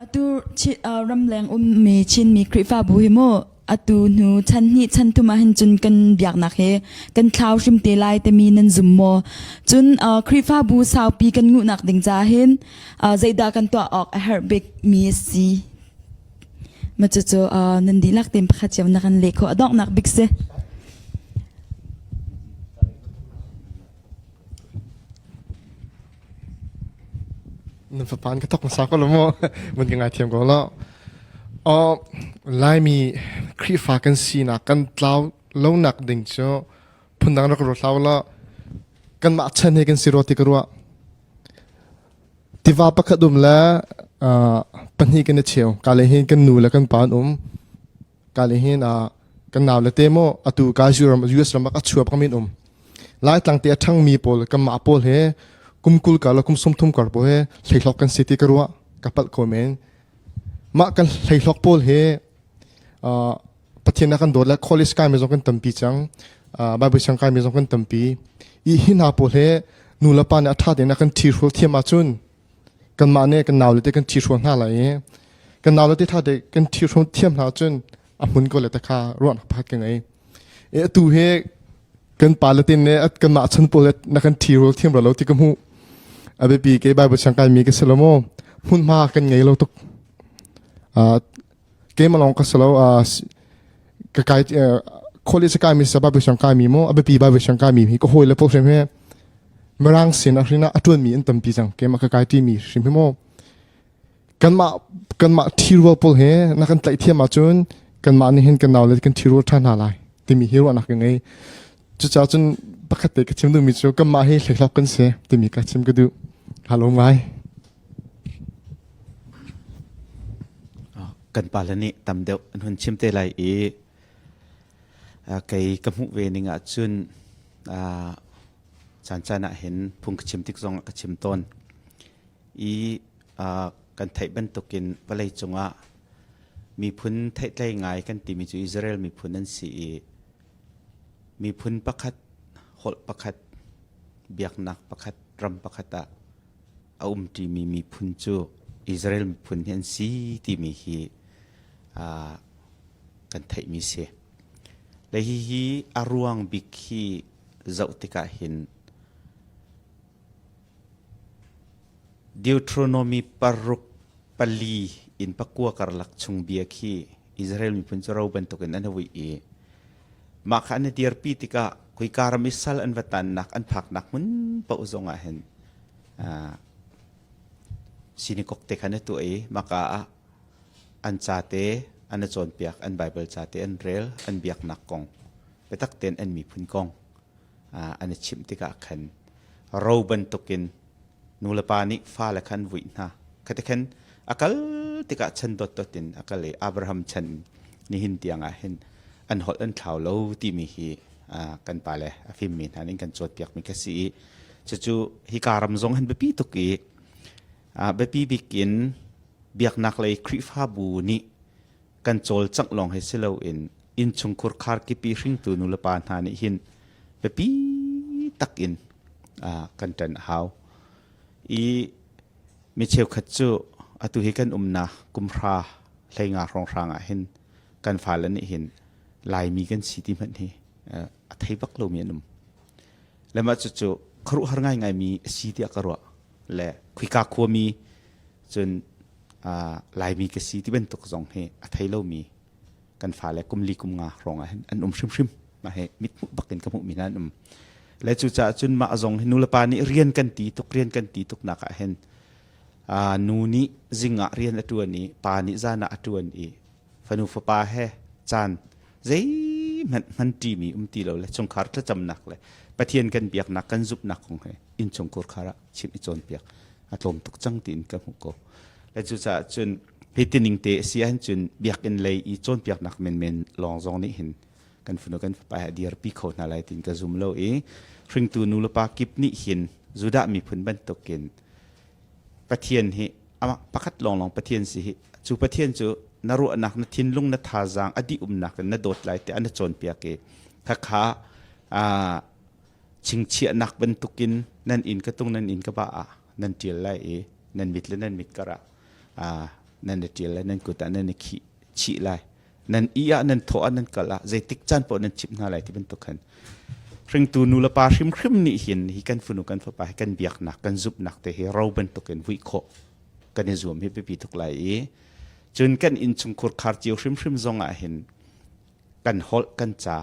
Atu ramleng ummi Chinmi Khrihfabu hi mu atu hnu chan hnih chan thum ah hin cun kan biaknak hi kan thlau hrim te lai timi nan zum maw? Cun Khrihfabu saupi kan nguhnak ding ca hin zeidah kan tuah awk a herh bik mi a si? Ma cucu nan dihlak tein pakhat cio na kan leh khawh a donghnak bik si. Na fapa an ka thok hmasa ko lo maw? Mun ka ngaithiam ko lo. Oh, Laimi Khrihfa kan sinak kan tlau lonak ding cu phundang rak ruat hlah ulaw kanmah chan he kan si rua ti ka ruah. Tiva pakhat um le pahnih kan i cheu. Ka le hin kan nu le kan pa an um. Ka le hin kan nau le te maw atu ka ram US ram ah a chuak min um. Laitlang te a ṭhangmi pawl kanmah pawl he kum 20 kar le kum 30 kar pawl he hleihlok kan si ti ka ruah ka palh ko men. Mah kan hleihlok pawl he Pathian a kan dawt le college kai mi zong kan tampi cang. Bible siang kai mi zong kan tampi. I hi hna pawl he nu le pa nih a ṭha tein a kan ṭhihrual thiam ahcun kanmah nih kan nau le te kan ṭhihrual hna lai i kan nau le te ṭha te kan ṭhihrual thiam hna ahcun a hmun ko le te kha ruahnak pakhat ka ngei. E atu he kan pa le tin ne kanmah chan pawl na kan ṭhihrual thiam lo ti ka hmuh. A biapi ke Bible siang kai mi ka si lo maw? Hmunhma kan ngei lo tuk. Keimah lawng ka si lo ka kai college kai mi sa Bible siang kai mi mo a biapi Bible siang kai mi hi ka hawi le pawl hrim he mirang sin a hrin ah a tuan mi an tampi cang keimah ka kai ti mi hrim hi mo kanmah kanmah thirual pawl he na kan tlaih thiam ahcun kanmah nih hin kan nau le kan thirual ṭhan hna lai timi hi ruahnak ka ngei cucaah cun pakhat te ka chim duhmi cu kanmah hi hleihlok kan si timi ka chim ka duh halo ngai Kan pale nih tam deuh an hun chim te lai i kei ka hmuh ve ning ahcun caan caan ah hin phung ka chim tik zong ah ka chim tawn i kan theih bantukin vawlei cungah miphun theihtlei ngai kan timi cu Israel miphun an si i miphun pakhat holh pakhat biaknak pakhat ram pakhat ah a umṭimi miphun cu Israel miphun hi an si timi hi kan theihmi si. Le hihi a ruang bik hi zoh tikah hin Deuteronomy paruk pali in pakua karlak chung bia khi Israel miphun cu ro bantukin an hui i mah kha an i dirpi tikah kuika ram i sal an va tannak an phaknak hmun paoh zong ah hin synagogue te khan a tuah i maka ah an ca te an i cawnpiak an Bible ca te an rel an biaknak kong biatak tein an miphun kong an i chimh tikah khan ro bantukin nulepa nih fale khan vuih hna khati khan a kal tikah chan dot dot in a kal i Abraham chan nihin tiang ah hin an holh an thlau lo timi hi kan pale a fimmi hna nih kan cawnpiakmi kha si i cucu hika ram zong hin biapi tuk i biapi bik in biaknak lei Khrihfabu nih kan cawlcangh lawng hi si loin innchungkhur kharkipi hringtu nulepa hna nih hin biapi tak in kan ṭan a hau. I mi cheukhat cu atu hi kan umnak kumhra hleinga hrawnghrang ah hin kan fale nih hin Laimi kan si ti hmanh hi a thei bak lomi an um. Le mah cucu khuaruahhar ngaingaimi a si tiah ka ruah. Le khuika khuami cun Laimi ka si ti bantuk zong hi a thei lomi kan fale kum li kum nga hrawng ah hin an um hrimhrim. Mah hi mithmuh bak in ka hmuhmi hna an um. Le cucaah cun mah zong hi nulepa nih rian kan ti tuk rian kan ti tuk nak ah hin nu nih zing ah rian a ṭuan i pa nih zan ah a ṭuan i fanu fapa he caan zeihmanh hman ṭimi um ti lo le chungkhar thlacamnak le Pathian kan biaknak kan zumhnak kong he innchungkhur khar ah chimh i cawnpiak a tlawm tuk cang tiin ka hmuh ko. Le cucaah cun hi tining te a si ahcun biakinn lei i cawnpiaknak menmen lawng zong nih hin kan fanu kan fapa he a dirpi kho hna lai tiin ka zum lo i hringtu nu le pa kip nih hin Judah miphun bantukin Pathian hi amah pakhat lawnglawng Pathian si hi cu Pathian cu na ruahnak na thinlung na thazaang a dih umnak in na dawt lai tiah na cawnpiak i khakha chingchiahnak bantukin nan inn ka tung nan inn ka ba ah nan ṭial lai i nan mit le nan mit kar ah. Nan i ṭial lai, nan kut ah nan i khih chih lai. Nan i ah nan thawh ah nan kal ah zeitik caan paoh nan chimh hna lai ti bantuk khan hringtu nu le pa hrimhrim nih hin hi kan fanu kan fapa hi kan biaknak kan zumhnak te hi ro bantukin vui khawh kan i zuam hi biapi tuk lai i cun kan innchungkhur khar cio hrimhrim zong ah hin kan holh kan ca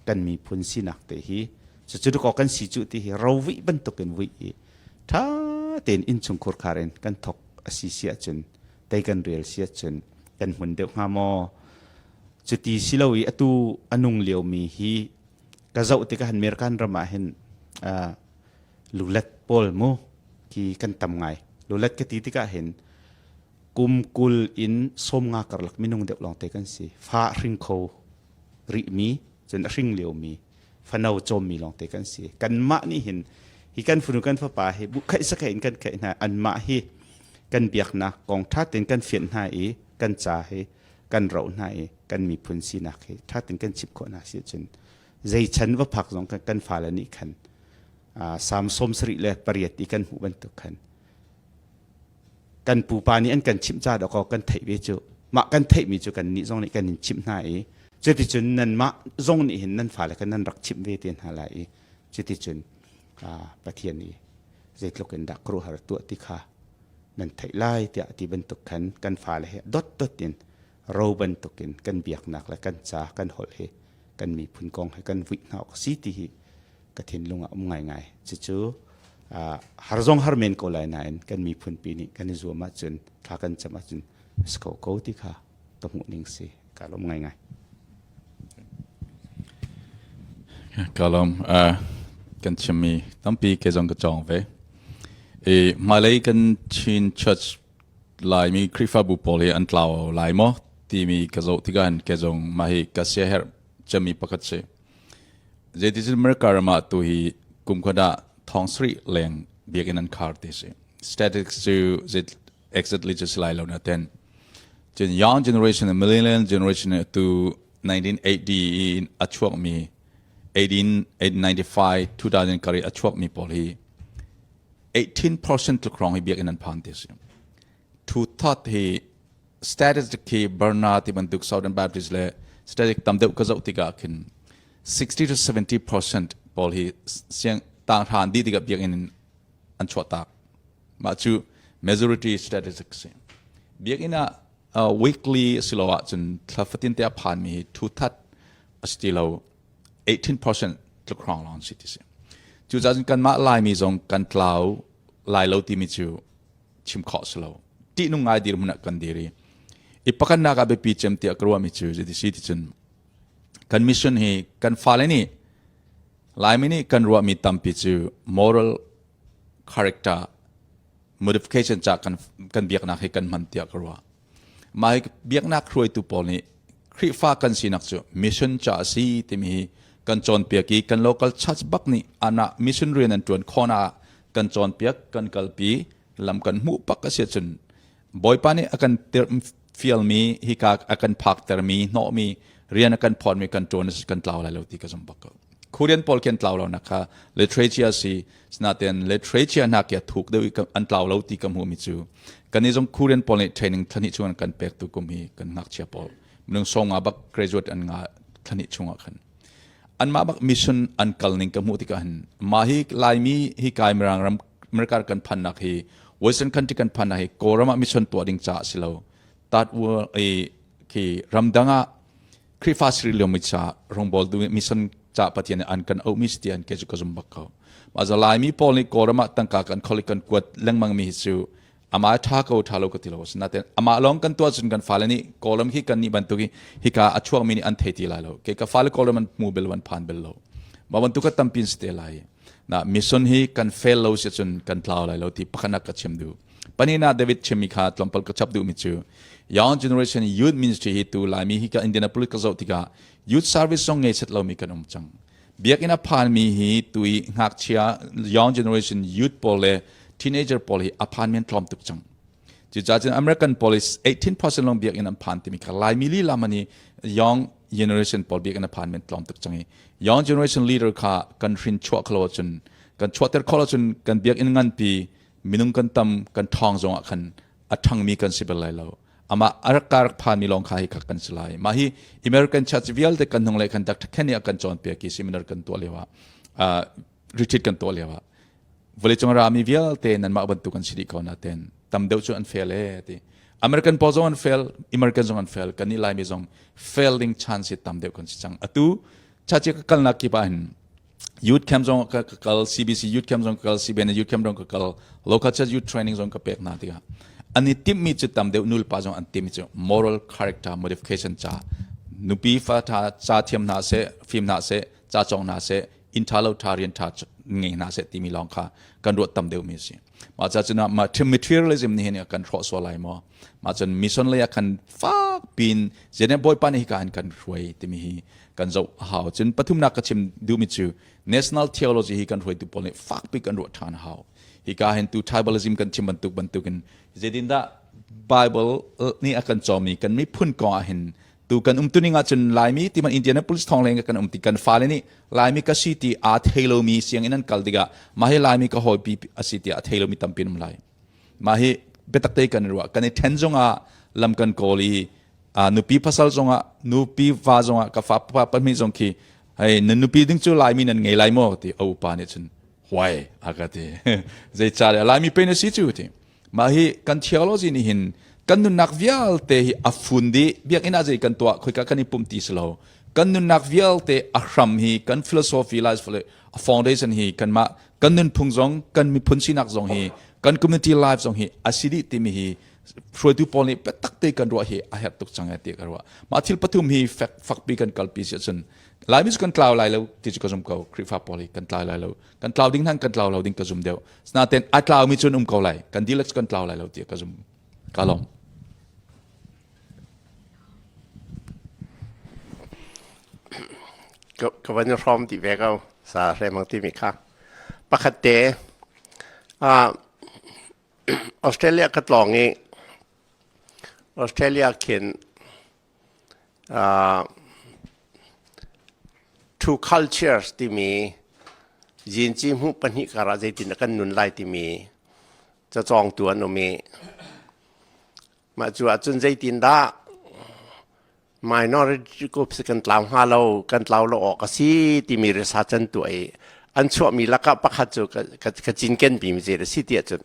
kan miphun sinak te hi cucu dakaw kan si cu ti hi ro vuih bantukin vuih i ṭha tein innchungkhur khar in kan thok a si si ahcun tei kan rel si ahcun kan hmun deuh hnga maw? Cuti si lo i atu a nung liomi hi ka zoh tikah han American ram ah hin lulet pawl mu khi kan tam ngai. Lulet ka ti tikah hin kum 20 in 50 karlak minung deuh lawngte kan si. Fa hring kho rihmi cun a hring liomi fano cawmmi lawngte kan si. Kanmah nih hin hi kan fanu kan fapa hi bu khaih sakhaih in kan khaih hna. Anmah hi kan biaknak kong ṭha tein kan fianh hna i kan ca hi kan roh hna i kan miphun sinak hi ṭha tein kan chimh khawh hna si ahcun zei chan va phak zong kan fale nih khan Salm 78 i kan hmuh bantuk khan kan pupa nih an kan chimh ca dawkaw kan theih ve cu mah kan theihmi cu kan nih zong nih kan in chimh hna i cuticun nanmah zong nih hin nan fale khan nan rak chimh ve te hna lai i cuticun Pathian i zeitluk in dah khuaruahhar tuah ti kha nan theih lai tiah ti bantuk khan kan fale he dot dot in ro bantukin kan biaknak le kan ca kan holh hi kan miphun kong he kan vuih hna awk si ti hi ka thinlung ah um ngaingai. Cucu har zong har men ko lai nain kan miphun pi nih kan i zuam ahcun thla kan cam ahcun si ko ko ti kha ka hmuh ning si. Ka lawm ngaingai. Ka lawm. Kan chimmi tampi ke zong ka cawng ve. I hmailei kan Chin Church Laimi Khrihfabu pawl hi an tlau lai maw timi ka zoh tikah hin ke zong mah hi ka siaherh cemmi pakhat si. Zeiticun America ram ah tu hi kum khat ah thong sarih leng biakinn an khar ti si. Statistics cu exactly cu si lai lo na ten. Cun young generation and millennial generation tu 1980 in a chuakmi 1895 2000 kari a chuakmi pawl hi 18% tluk hrawng hi biakinn an phan ti si. Two third hi statistic khi Barna ti bantuk Southern Baptist le statistic tam deuh ka zoh tikah khin 60 to 70% pawl hi siang tang hran dih tikah biakinn in an chuah tak. Mah cu majority statistics si. Biakinn ah weekly asiloah cun thla fatin te a phanmi hi two third a si ti lo 18% tluk hrawng lawng si ti si. Cucaah cun kanmah Laimi zong kan tlau lai lo timi cu chim khawh si lo. Ṭihnung ngai dirhmun ah kan dir i i pakhatnak ah biapi cem tiah ka ruahmi cu zeiti si ti cun kan mission hi kan fale nih Laimi nih kan ruahmi tampi cu moral character modification ca kan kan biaknak hi kan hman tiah ka ruah. Mah hi biaknak hruaitu pawl nih Khrihfa kan sinak cu mission ca a si timi hi kan cawnpiak i kan local church bak nih ana mission rian an ṭuan khawh ah kan cawnpiak kan kalpi lam kan hmuh pak a si ahcun Bawipa nih a kan fialmi hika a kan phaktermi hnawhmi rian a kan phawtmi kan ṭuan kan tlau lai lo ti ka zum bak ko. Korean pawl khi an tlau lo nak kha literature si sinaten literature hna khi a thuk deuh i an tlau lo ti ka hmuhmi cu kan i zong Korean pawl nih training thlahnih chung an kan pek tu kum hi kan ngakchia pawl minung sawng bak graduate an nga thlahnih chungah khan anmah bak mission an kal ning ka hmuh tikah hin mah hi Laimi hi kai Mirang ram America kan phannak hi Western country kan phannak hi Kawlram ah mission tuah ding caah si lo tat i khi ramdang ah Khrihfa sri liomi ca rongbawl du mission ca Pathian an kan auhmi si tian ke cu ka zum bak ko ma za Laimi pawl nih Kawlram ah tangka kan khol kan kuat lengmang mi hi cu ama tha ko tha lo ka ti lo naten ama long kan tuah cun kan fale nih Kawlram khi kan nih bantuk hi hika a chuak mi nih an thei ti lai lo ke ka fale Kawlram an hmu bel an phan bel lo ma bantuk ka tampin si te lai na mission hi kan fail lo si cun kan tlau lai lo ti pakhat ka chim du panina David chimmi kha tlawmpal ka chap duh mi cu young generation youth ministry hi tu laimi hi ka Indianapolis ka zoh tikah youth service zong ngei set lomi kan um cang biakinn a phanmi hi tui ngakchia young generation youth pawl le teenager pawl hi a phan men tlawm tuk cang cucaah cun American police 18% long biakinn an phan timi kha Laimi lila mani young generation pawl biakinn a phan men tlawm tuk cang i young generation leader kha kan hrin chuah kholo cun kan chuahter kholo cun kan biakinn nganpi minung kan tam kan ṭhawng zongah khan a ṭhangmi kan si bal lai lo. Amah a rak ka rak phanmi lawng kha hi kha kan si lai. Mah hi American Church vialte kan hnung le kan Dr. Kenny a kan cawnpiak i seminar kan tuah lio ah retreat kan tuah lio ah vawleicung rami vialte nanmah bantuk an si dih ko nain tam deuh cu an fail e ti. American pawl zong an fail, American zong an fail, kan nih Laimi zong fail ding chance hi tam deuh kan si cang. Atu church ka kalnak kip ah hin youth camp zong ka kal CBC youth camp zong ka kal CBN youth camp zong ka kal local church youth training zong ka pek hna tikah an i timhmi cu tam deuh nulpa zong an timhmi cu moral character modification ca nupi fa tha ca thiam hna seh fim hna seh ca cawng hna seh inn tha lo tha rian tha ngei hna seh timi lawng kha kan ruat tam deuh mi a si mah ca cun mah materialism nih hin kan hrawh sual lai maw mah cun mission lei ah khan fak pin zenet bawipa nih hika hin kan hruai timi hi kan zoh a hau. Cun pathumnak ka chim duhmi cu national theology hi kan hruaitu pawl nih fakpi kan ruah ṭhan a hau. Hika hin tu tribalism kan chim bantuk bantukin zeitindah Bible nih a kan cawmmi kan miphun kong ah hin tu kan umtuning ahcun Laimi ti man Indianapolis thong leng kan um ti kan fale nih Laimi ka si ti aa thei lomi sianginn an kal tikah mah hi Laimi ka hawipi a si ti a thei lomi tampi an um lai. Mah hi biatak te kan ruah kan i ṭhen zongah lam kan kawl i nupi pasal zongah nupi va zongah ka fa pa pahnih zong khi hei nan nupi ding cu Laimi nan ngei lai maw ti a upa nih cun why a ka ti zeicah Laimi pe na si cu ti mah hi kan theology nih hin kan nunnak vialte hi a fun dih biakinn ah zei kan tuah khoika kan i pum ti si lo kan nunnak vialte a hram hi kan philosophy life a foundation hi kanmah kan nunphung zong kan miphun sinak zong hi kan community life zong hi a si dih timi hi hruaitu pawl nih biatak te kan ruah hi a herh tuk cang e ti ka ruah mah thil pathum hi fek fakpi kan kalpi si ahcun Laimi cu kan tlau lai lo ti cu ka zum ko Khrihfa pawl hi kan tlau lai lo kan tlau ding hnan kan tlau lo ding ka zum deuh sinain a tlaumi cun um ko lai kan dihlak cu kan tlau lai lo ti ka zum ka lawm Ka van i hrawm ti ve ko sa hremang timi kha pakhat te Australia ka tlawng i Australia khin two cultures timi zinci hmuh pahnih karah zeitin dah kan nun lai timi cacawngtu an um i mah cu ahcun zeitindah minority groups kan tlau hnga lo kan tlau lo awk a si timi research an tuah i an chuahmi lakah pakhat cu ka cinken bimi zei a si tiah cun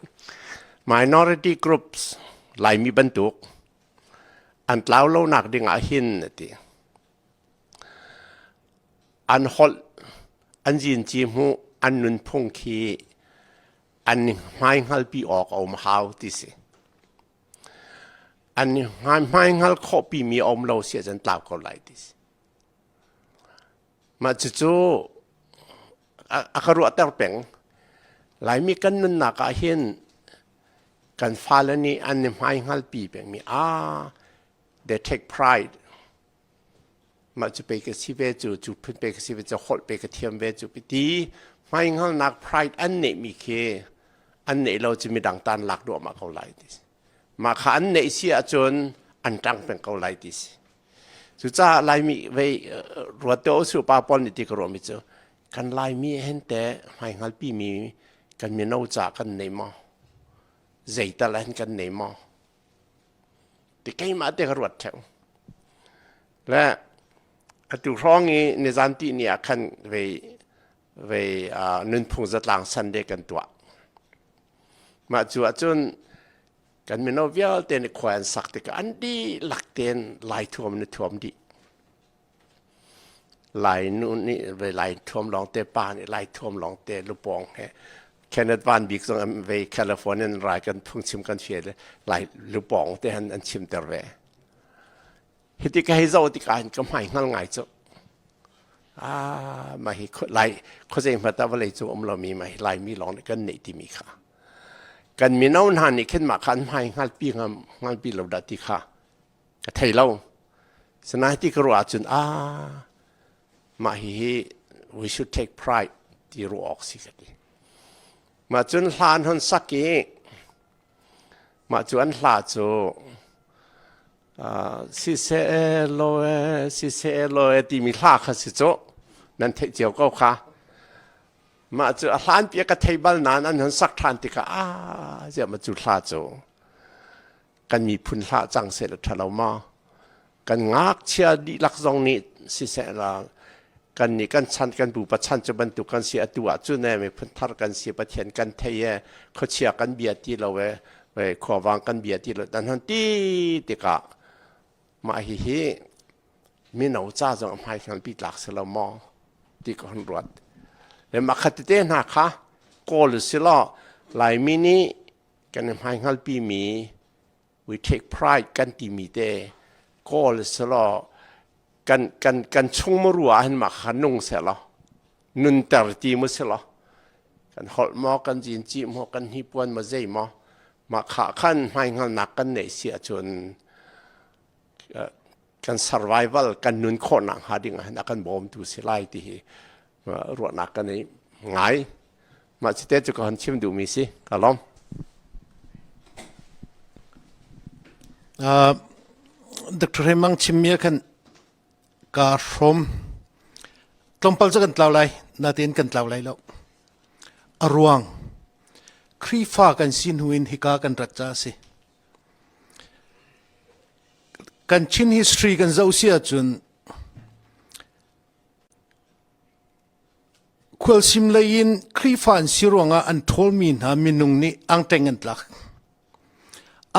minority groups Laimi bantuk an tlau lo nak ding ah hin a ti an holh an zinci hmuh an nunphung khi an hmaihngalpi awk a um hau ti si An hmaihngal khawhpimi a um lo si ahcun tlau ko lai ti si. Mah cucu a ka ruahter peng. Laimi kan nunnak ah hin kan fale nih an i hmaihngalpi pengmi ah they take pride mah cu pei ka si ve cu cu phun pei ka si ve cu holh pei ka thiam ve cu ti hmaihngalnak pride an neihmi khi an neih lo cu midang tan lak duahmah ko lai ti si mah kha an neih si ahcun an ṭang peng ko lai ti si cucaah laimi vei ruat te su pa pawl nih ti ka ruahmi cu kan laimi hen te hmaihngalpi mi kan mino ca kan nei maw zeital hen kan nei maw ti keimah te ka ruat theu le atu hrawng i nizan ti ni ah khan vei vei nunphung zatlang Sunday kan tuah mah cu ahcun kan mino vialte nih khua an sak tikah an dihlak tein lai thuam na thuam dih Lai nu nih ve lai thuam lawngte pa nih lai thuam lawngte lupawng he Kenneth Van Bik zong an ve California rai kan phungchim kan fial lai lupawng te han an chimter ve. Hiti ka hei zoh tikah hin ka hmai hngal ngai cu. Ah, mah hi lai khuazei hmat ah vawlei cung um lomi mah hi Laimi lawng nih kan neih timi kha. Kan mino hna nih khin mah kha an hmai hngalpi hngalpi lo dah ti kha Ka thei lo. Sinain ti ka ruah ahcun ah mah hihi we should take pride ti ruah awk si ka ti. Mah cun hla an hon sak i mah cu an hla cu siseh law e siseh law e timi hla kha si cu nan theih cio ko kha. Mah cu a hlan pi ka thei bal nain an hon sak ṭhan tikah ah ziah ma cu hla cu. Kan miphun hlah cang seh la ṭha lo maw? Kan ngakchia dihlak zong nih siseh la kan nih kan chan kan pupa chan cu bantuk kan si atu ah cun eh miphun thar kan si Pathian kan thei e khuachia kan bia ti lo e khuavang kan bia ti lo dan hon ti tikah mah hihi mino ca zong a hmaihngal pi tlak si lo maw ti ka hun ruat. Le mah khat tete hna kha kawl si law Laimi nih kan i hmaihngal pi mi we take pride kan timi te kawl si law kan kan kan chung muru ah hin mah kha nung seh law nunter ti mu si law kan holh maw kan zin ci maw kan hnipuan maw zei maw mah kha khan hmaihngalnak kan neih si ahcun kan survival kan nun khawhnak hnga ding ah hin a kan bawmtu si lai ti hi ruahnak kan ei ngai mah cite cu ka hon chim duhmi si ka lawm Dr. Hemang chimmi khan ka hrom tlawmpal cu kan tlau lai natein kan tlau lai lo a ruang Khrihfa kan si hnu in hika kan rat ca a si Kan Chin history kan zoh si ahcun khualsim lei in Khrihfa an si ruangah an ṭhawlmi hna minung nih angteng an tlak.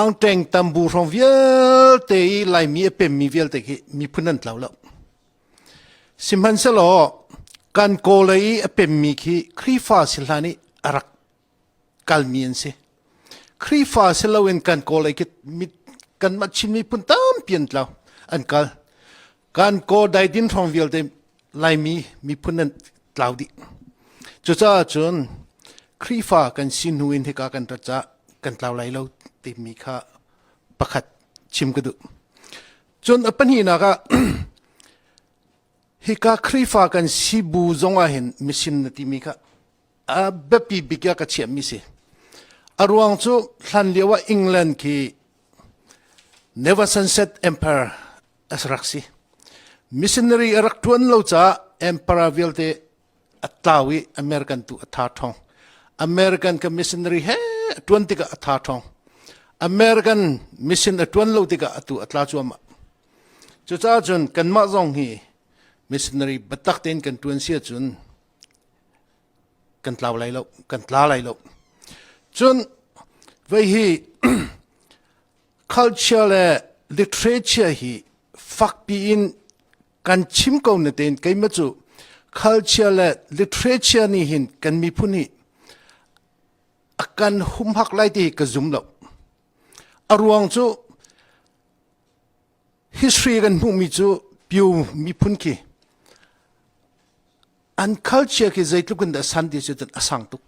Angteng tambu hrawng vialte i Laimi a pemmi vialte khi miphun an tlau lo. Sihmanhsehlaw kan Kawl i a pemmi khi Khrihfa si hlan i a rak kalmi an si. Khrihfa si loin kan kawl ei kanmah Chin miphun tampi an tlau an kal. Kan kaw daidin hrawng vialte Laimi miphun an tlau dih. Cucaah cun Khrihfa kan si hnu in hika kan rat caah kan tlau lai lo timi kha pakhat chim ka duh. Cun a pahnihnak ah hika Khrihfa kan si bu zong ah hin mission na timi kha a biapi bik ah ka chiahmi si. A ruang cu hlan lio ah England khi Never Sunset Empire a rak si. Missionary a rak ṭuan lo caah emperor vialte a tlau i American tu a tha ṭhong. American ka missionary he a ṭuan tikah a tha ṭhong. American mission a ṭuan lo tikah atu a tla cuahmah. Cucaah cun kanmah zong hi missionary biatak tein kan ṭuan si ahcun kan tlau lai lo kan tla lai lo cun vei hi culture le literature hi fakpi in kan chim ko na tein keimah cu culture le literature nih hin kan miphun hi a kan humhak lai ti ka zum lo a ruang cu history kan hmuhmi cu Pyu miphun khi an culture khi zeitluk in dah san ti cu a sang tuk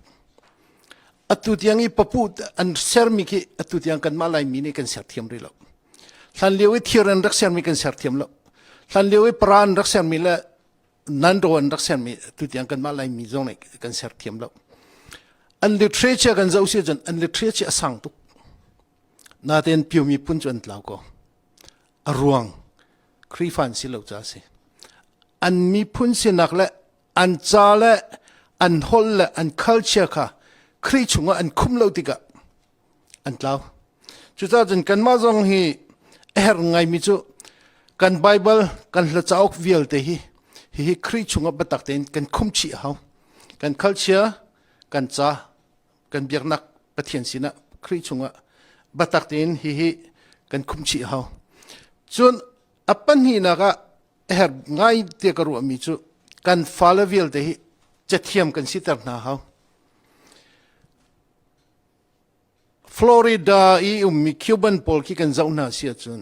atu tiang i papu an sermi khi atu tiang kanmah Laimi nih kan ser thiam rih lo hlan lio i thir an rak sermi kan ser thiam lo hlan lio i para an rak sermi le nanro an rak sermi atu tiang kanmah Laimi zong nih kan ser thiam lo an literature kan zoh si cun an literature a sang tuk natein Pyu miphun cu an tlau ko a ruang Khrihfa an si lo ca a si. An miphun sinak le an ca le an holh le an culture kha Khrih chungah an khum lo tikah an tlau. Cucaah cun kanmah zong hi a herh ngaimi cu kan Bible kan hla cauk vialte hi hihi Khrih chungah biatak tein kan khum chih a hau. Kan culture, kan ca, kan biaknak Pathian sinah Khrih chungah biatak tein hihi kan khum chih a hau. Cun a pahnihnak ah a herh ngai tiah ka ruahmi cu kan fale vialte hi cathiam kan siter hna hau. Florida i ummi Cuban pawl khi kan zoh hna si ahcun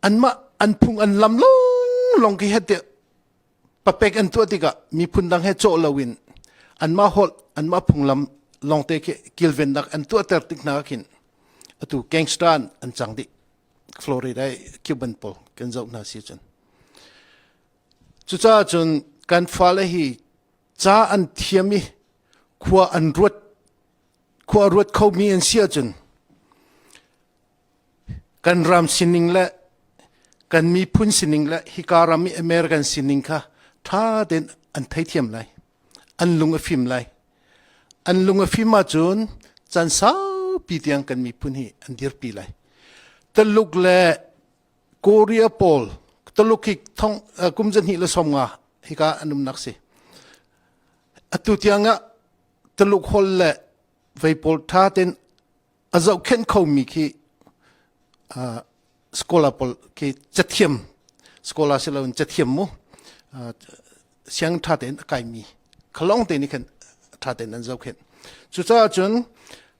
anmah an phung an lam long khi het papek an tuah tikah miphun dang he cawh loin anmah holh anmah phunglam lawngte khi kilvennak an tuahter tik hna khin atu gangster an cang dih Florida i Cuban pawl kan zoh hna si cun cucaah cun kan fale hi ca an thiam i khua an ruat khua ruat khomi an si ahcun Kan ram sining le kan miphun sining le hika ram i American sining kha ṭha tein an theithiam lai. An lung a fim lai. An lung a fim ahcun caan saupi. pi tiang kan miphun hi an dirpi lai. Taluk le Korea pawl Taluk hi thong kum zahnih le 50 hika an umnak si. Atu tiang ah Taluk hol le vei pawl tha ten a zohkhenh khomi khi scholar pawl khi cathiam scholar si loin cathiam mu siang ṭha tein a kaimi khalong te nih khan ṭha tein an zohkhenh. Cucaah cun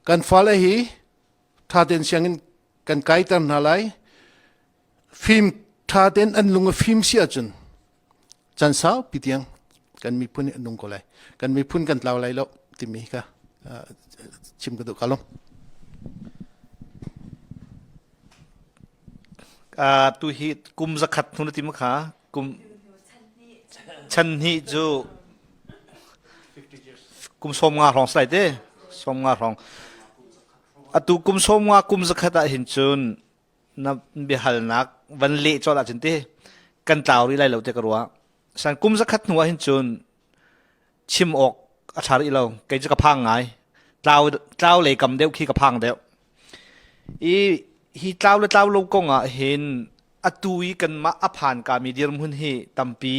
kan fale hi ṭha tein sianginn kan kaiter hna lai. Fim ṭha tein an lung a fim si ahcun chan saupi tiang kan miphun hi a nung ko lai. Kan miphun kan tlau lai lo timi kha chim ka duh ka lung. Tu hi kum zakhat hnu na ti ma kha kum chan hnih cu kum 50 hrawng sai te 50 hrawng atu kum 50 kum zakhat ah hin cun na biahalnak van leh colh ahcun ti kan tlau rih lai lo te ka ruah. San kum zakhat hnu ah hin cun chim awk a ṭha rih lo. Kei cu ka phang ngai. Tlau tlau lei kam deuh khi ka phang deuh. I hi tlau le tlau lo kong ah hin atu i kanmah a phan ka mi dirhmun hi tampi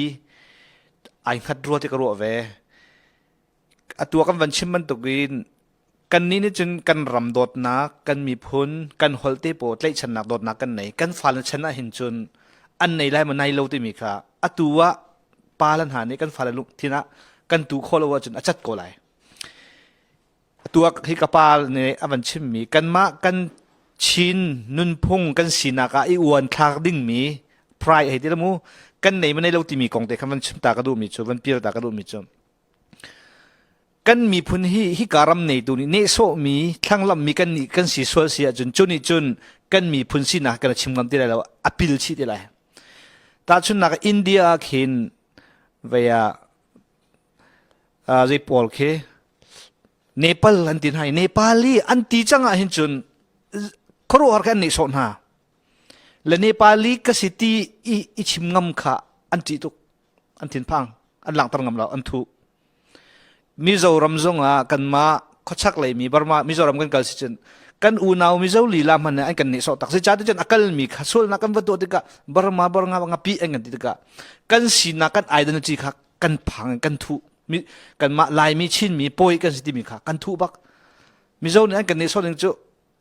ai hngat rua ti ka ruah ve. Atu ah kan van chim bantukin kannih nih cun kan ram dawtnak, kan miphun, kan holh te pawl tlaihchannak dawtnak kan nei. Kan fale chan ah hin cun an nei lai maw nei lo timi kha atu ah pa le hna nih kan fale lungthin ah kan tu khawh lo ahcun a cat ko lai. Atu ah hi ka pa nih a van chimmi kanmah kan Chin nunphung kan sinak ah i uan thlak dingmi pride hei ti la mu kan nei ma nei lo timi kong te kha van chim ta ka duhmi cu van pir ta ka duhmi cu kan miphun hi hika ram neitu nih nehsawhmi thlanglammi kan nih kan si sual si ahcun cu nih cun kan miphun sinak kan chim ngam ti lai lo a pil chih ti lai tahchunnak India ah khin vei ah zei pawl khi Nepal an ti hna i Nepali an ti cang ah hin cun khuaruahhar kha an nehsawh hna le Nepali ka si ti i i chim ngam kha an ṭih tuk an thinphang an langhter ngam lo an thuh Mizoram zongah kanmah khuachak lei mi Burma Mizoram kan kal si cun kan unau Mizo lila hmanh an kan nehsawh tak si ca cun a kalmi kha sualnak kan va tuah tikah Burma Burma ngapi an kan ti tikah kan sinak kan identity kha kan phang kan thuh kanmah Laimi Chinmi pawi kan si timi kha kan thuh bak Mizo nih an kan nehsawh ning cu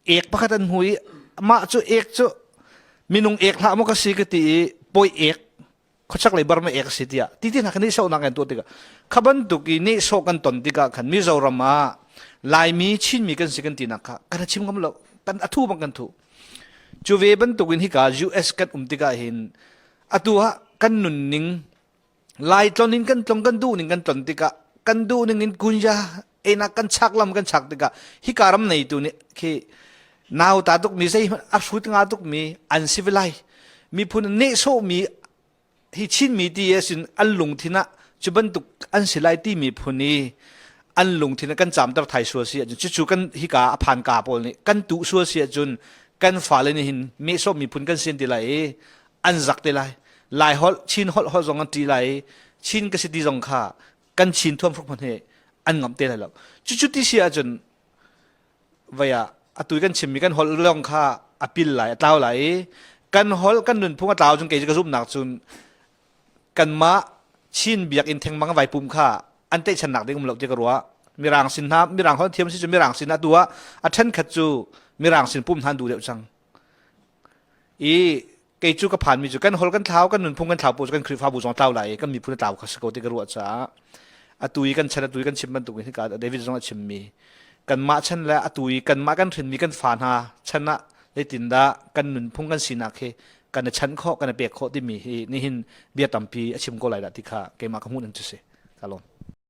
ek pakhat an hmu i mah cu ek cu minung ek hlah maw ka si ka ti i pawi ek khuachak lei Burma ek a si tiah ti ti hna kan nehsawhnak kan tuah tikah kha bantuk i nehsawh kan ton tikah khan Mizoram ah Laimi Chinmi kan si kan tinak kha kan chim ngam lo kan athu bang kan thu cu ve bantuk in hika US kan um tikah hin atu ah kan nunning Lai tlon in kan tlong kan duh ning kan tlon tikah kan duh ning in kunja enak kan chak lam kan chak tikah hika ram neitu nih khi nau ta tuk mi zei a hrut nga tuk mi an civilai miphun nehsawh mi hi Chinmi ti asin an lungthin ah cu bantuk an si lai ti miphun i an lungthin ah kan camter thai sual si ahcun cucu kan hika a phan ka pawl nih kan tuh sual si ahcun kan fale nih hin mehsawh miphun kan sin ti lai i an zak te lai lai holh Chin holh holh zong an ṭi lai i Chin ka si ti zong kha kan Chin thuam hruk hmanh hi an ngamh te lai lo cucu ti si ahcun vei ah atu kan chimmi kan holh lawng kha a pil lai a tlau lai i kan holh kan nunphung a tlau cun kei cu ka zumhnak cun kanmah Chin biakinn thengmang vai pum kha an tlaihchannak ding um lo ti ka ruah mirang sin hna mirang holh thiam si cu mirang sin atu ah a ṭhen khat cu mirang sin pum hna an duh deuh cang i kei cu ka phanmi cu kan hol kan thlau kan nunphung kan thlau pu cu kan Khrihfabu zong tlau lai i kan miphun a tlau kha si ko ti ka ruah caah atu i kan chan atu i kan chim bantuk in hika David zong a chimmi kanmah chan le atu i kanmah kan hrinmi kan fa hna chan ah zeitindah kan nunphung kan sinak hi kan i chan khawh kan i pek khawh timi hi nihin bia tampi a chim ko lai dah ti kha keimah ka hmuh ning cu si ka lawm.